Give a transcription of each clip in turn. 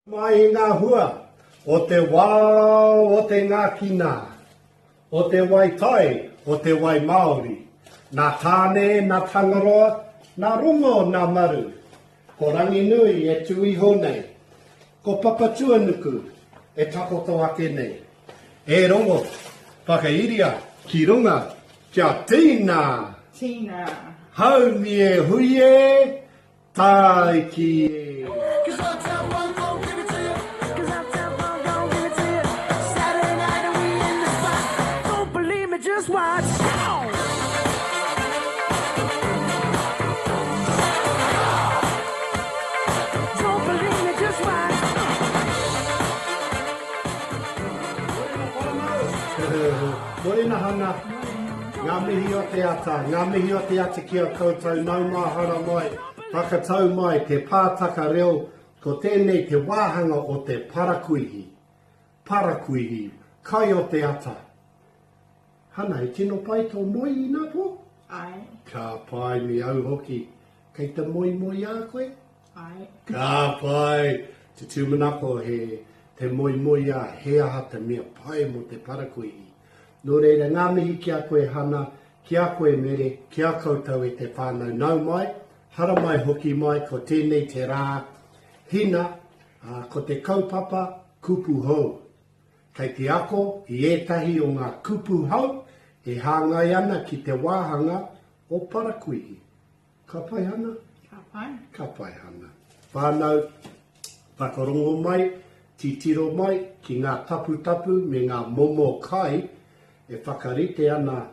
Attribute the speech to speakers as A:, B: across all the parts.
A: Mai i ngā hua o te wao o te ngākina, o te wai tai, o te wai māori, nā Tāne, nā Tangaroa, nā Rongo, nā Maru, ko Ranginui e tū iho nei, ko Papatuanuku e takoto ake nei. E Rongo, whakairia ki runga kia tīna!
B: Tīna!
A: Haumi e hui e, Tāiki e! Morena Hana, ngā mihi o te ata, ngā mihi o te ata ki a koutou, nau mā haramai. Whakatau mai te pātaka reo, ko tēnei te wāhanga o te parakuihi. Parakuihi, kai o te ata. Hana, he tino pai tō moe inapō?
B: Āe.
A: Ka pai me au hoki. Kei te moemoeā koe?
B: Āe.
A: Ka pai! Te tūmanako he te moemoeā, he aha te mea pai mō te parakuihi. Nō reira, ngā mihi ki a koe Hana, Ki a koe Mere, ki a koutou e te whānau nau mai, haramai hoki mai ko tēnei te rā hina, ā, ko te kaupapa kupu hou. Kei te ako i ētahi o ngā kupu hou e hāngai ana ki te wāhanga o Parakuihi. Ka pai Hana?
B: Ka pai.
A: Ka pai Hana. Whānau, whakarongo mai, titiro mai ki ngā taputapu me ngā momo kai e whakarite ana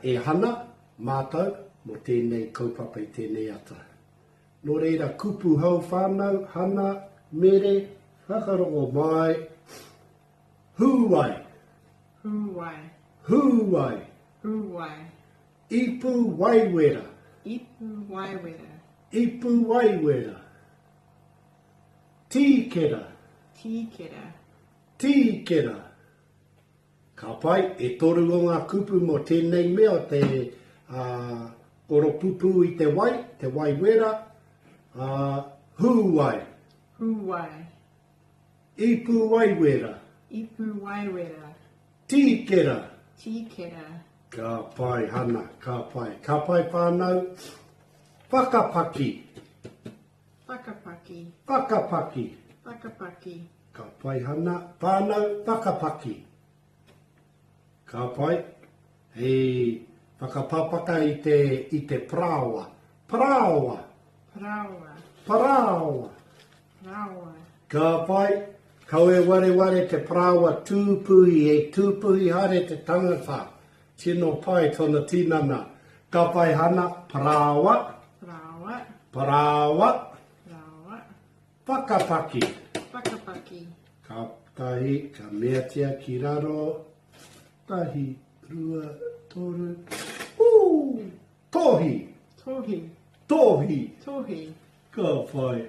A: e Hana mātou mō tēnei kaupapa i tēnei ata. Nō reira, kupu hou whānau, Hana, Mere, whakarongo mai, hūwai.
B: Hūwai.
A: Hūwai.
B: Hūwai.
A: Ipu waiwera.
B: Ipu waiwera.
A: Ipu waiwera. Tīkera.
B: Tīkera.
A: Tīkera. Ka pai, e toru o ngā kupu mō tēnei mea o te uh, koropupū i te wai, te wai wera, uh, hūwai.
B: Hūwai.
A: Ipu waiwera.
B: Ipu waiwera.
A: Tīkera.
B: Tīkera.
A: Ka pai, Hana, ka pai. Ka pai whānau. Whakapaki.
B: Whakapaki.
A: Whakapaki.
B: Whakapaki.
A: Ka pai, Hana. Whānau, whakapaki. Ka pai. Hei whakapapaka i te, i te parāoa. Parāoa.
B: Parāoa.
A: Parāoa.
B: Parāoa.
A: Ka pai. Kau e wareware te parāoa tūpuhi, he tūpuhi haere te tangata. Tino pai tona tinana. Ka pai Hana, parāoa.
B: Parāoa.
A: Parāoa.
B: Parāoa.
A: Whakapaki.
B: Whakapaki.
A: Ka tahi, ka meatia ki raro. Tahi, rua, toru. Ū! Tohi!
B: Tohi.
A: Tohi!
B: Tohi.
A: Ka pai.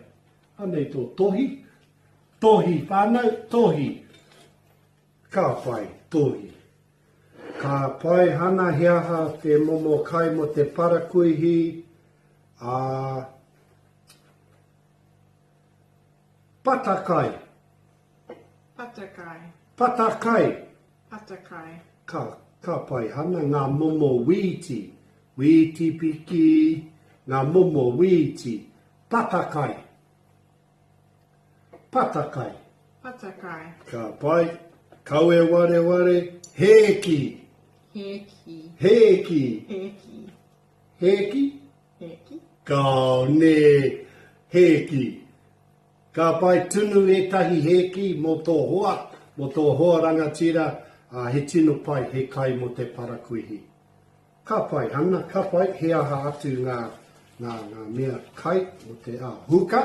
A: Anei tō tohi. Tohi whānau, tohi. Ka pai, tohi. Ka pai hana he aha te momo kai mo te parakuihi, a patakai.
B: Patakai.
A: Patakai.
B: Patakai.
A: Ka, ka pai hana ngā momo wīti. Wīti piki, ngā momo wīti. Patakai. Patakai.
B: Patakai.
A: Ka pai. Kau e wareware. Hēki.
B: Hēki.
A: Hēki.
B: Hēki.
A: Hēki?
B: Hēki.
A: Kao, nē. Hēki. Ka pai tunu ētahi hēki mō tō hoa, mō tō hoa rangatira, ā, he tino pai, he kai mō te parakuihi. Ka pai, Hana, ka pai, he aha atu ngā, ngā, ngā mea kai mō te, ā, huka,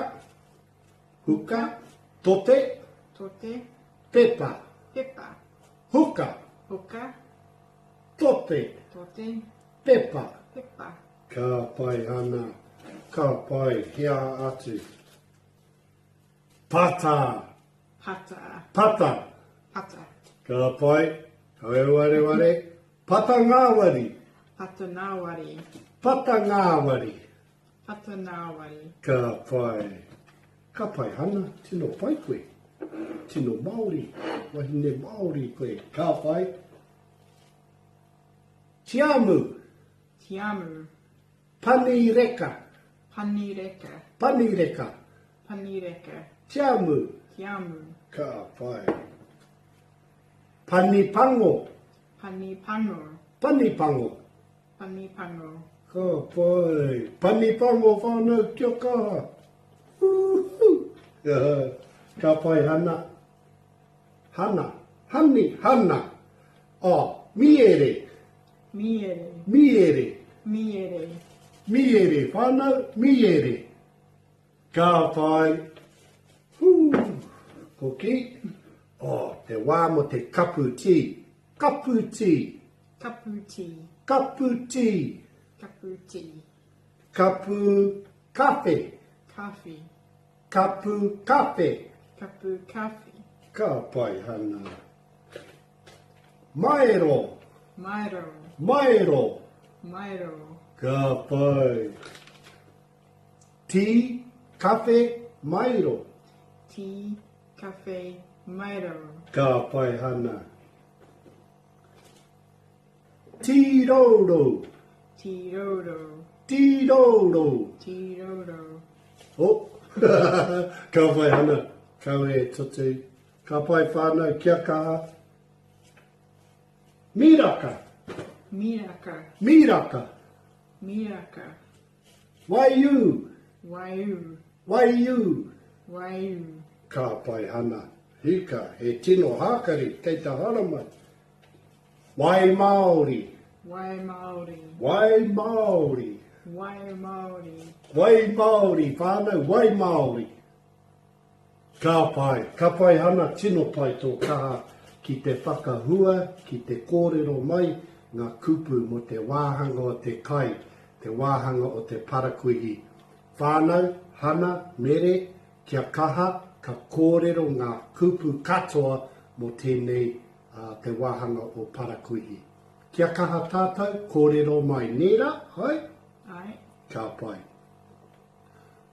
A: huka, tote,
B: Tote.
A: pepa,
B: Pepa.
A: huka,
B: Huka.
A: tote,
B: Tote.
A: pepa.
B: Pepa.
A: Ka pai, Hana, ka pai, he aha atu? Pata.
B: Pata.
A: Pata.
B: Pata.
A: Ka pai, ka wareware, Pata ngāwari.
B: Pata ngāwari.
A: Pata ngāwari.
B: Pata ngāwari.
A: Ka pai. Ka pai Hana, tino pai koe. Tino Māori, wahine Māori koe. Ka pai. Tiamu.
B: Tiamu.
A: Pani reka.
B: Pani reka.
A: Pani reka.
B: Pani reka.
A: Tiamu.
B: Tiamu.
A: Ka pai. Pani pango.
B: Pani pango.
A: Pani pango.
B: Pani pango.
A: Ka pai. Pani pango whānau kia kaha. Uhu. Ka pai Hana. Hana. Hani. Hana. Oh, miere.
B: Miere.
A: Miere.
B: Miere.
A: Miere whānau, miere. Ka pai. Hū. Hoki. Oh, te wā mo te kapu tī. Kapu tī.
B: Kapu tī.
A: Kapu tī.
B: Kapu tī.
A: Kapu kawhe.
B: Kawhi.
A: Kapu kawhe.
B: Kapu kawhi.
A: Ka pai, Hana. Maero.
B: Maero.
A: Maero.
B: Maero.
A: Ka pai. Tī, kawhe, maero.
B: Tī, kawhe, maero.
A: Ka pai, Hana. Tīrourou.
B: Tīrourou.
A: Tīrourou.
B: Tīrourou.
A: Oh, ka pai, Hana. Kau e tutu. Ka pai whānau, kia kaha. Miraka.
B: Miraka.
A: Miraka.
B: Miraka.
A: Waiū.
B: Waiū.
A: Waiū.
B: Waiū.
A: Ka pai Hana. Hika, he tino hākari kei te haramai. Wai Māori.
B: Wai Māori.
A: Wai Māori.
B: Wai Māori.
A: Wai Māori, whānau, wai Māori. Ka pai. Ka pai Hana, tino pai tō kaha ki te whakahua, ki te kōrero mai ngā kupu mō te wāhanga o te kai, te wāhanga o te parakuihi. Whānau, Hana, Mere, kia kaha, ka kōrero ngā kupu katoa mō tēnei te wāhanga o parakuihi. Kia kaha tātou, kōrero mai, nē rā? Ai?
B: Ai.
A: Ka pai.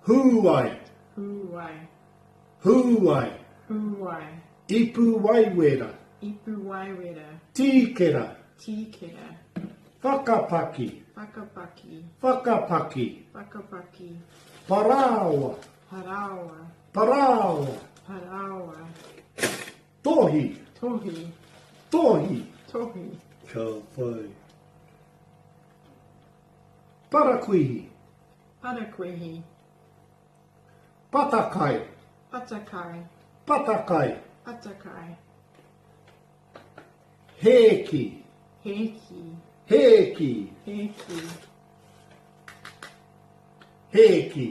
A: Hūai.
B: Hūai.
A: Hūai.
B: Hūai.
A: Ipu waiwera.
B: Ipu waiwera.
A: Tīkera.
B: Tīkera.
A: Whakapaki.
B: Whakapaki.
A: Whakapaki.
B: Whakapaki.
A: Parāoa.
B: Parāoa.
A: Parāoa.
B: Parāoa.
A: Tohi.
B: Tohi.
A: Tohi.
B: Tohi.
A: Ka pai. Parakuihi.
B: Parakuihi.
A: Patakai.
B: Patakai.
A: Patakai.
B: Patakai.
A: Hēki.
B: Hēki.
A: Hēki.
B: Hēki.
A: Hēki.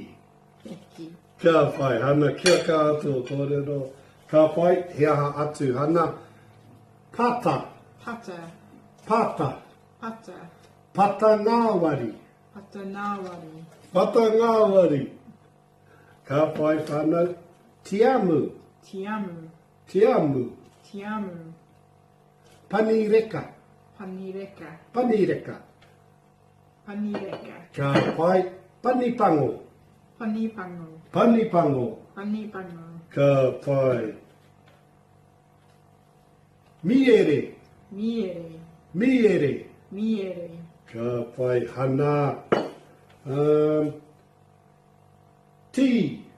B: Hēki.
A: Ka pai, Hana, kia kaha tō kōrero. Ka pai, he aha atu, Hana? Pata.
B: Pata.
A: Pata.
B: Pata.
A: Pata ngāwari.
B: Pata ngāwari.
A: Pata ngāwari. Ka pai whānau. Tiamu.
B: Tiamu.
A: Tiamu.
B: Tiamu.
A: Pani reka.
B: Pani reka.
A: Pani reka.
B: Pani reka.
A: Ka pai. Pani pango.
B: Pani pango.
A: Pani pango.
B: Pani pango.
A: Ka pai. Miere.
B: Miere.
A: Miere.
B: Miere.
A: Ka pai Hana. Um, tī.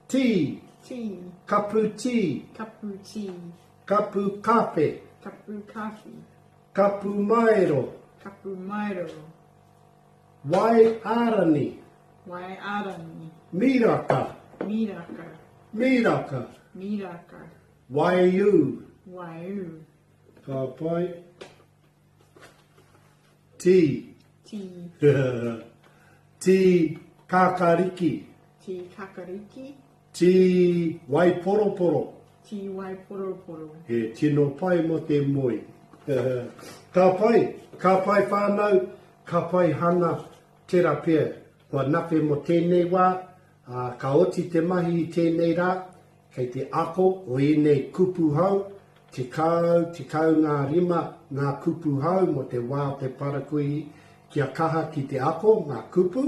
A: Tī.
B: Tī.
A: Kapu tī.
B: Kapu tī.
A: Kapu kawhe.
B: Kapu kawhi.
A: Kapu maero.
B: Kapu maero.
A: Wai ārani.
B: Wai ārani.
A: Miraka.
B: Miraka.
A: Miraka.
B: Miraka.
A: Waiū.
B: Waiū.
A: Ka pai. Tī.
B: Tī.
A: Tī kākāriki.
B: Tī kākāriki.
A: Tī waiporoporo.
B: Tī waiporoporo.
A: He tino pai mo te moe. Ka pai, ka pai whānau, ka pai hana, tera pea, kua nape mo tēnei wā, ā, ka oti te mahi i tēnei rā, Kei te ako o ēnei kupu hou, 10, 15 ngā kupu hou mō te wā o te parakuihi kia kaha ki te ako ngā kupu,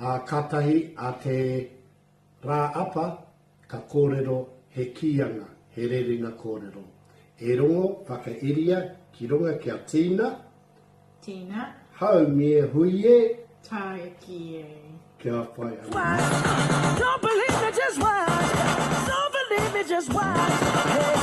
A: ā, kātahi a te Rāapa, ka kōrero he kīanga, he rerenga kōrero. E rongo, whakairia ki runga kia tīna.
B: Tīna.
A: Haumi e hui e.
B: Tāiki e.
A: Kia whai anō.
C: Don't believe me, just watch. Don't believe me, just watch. Hey.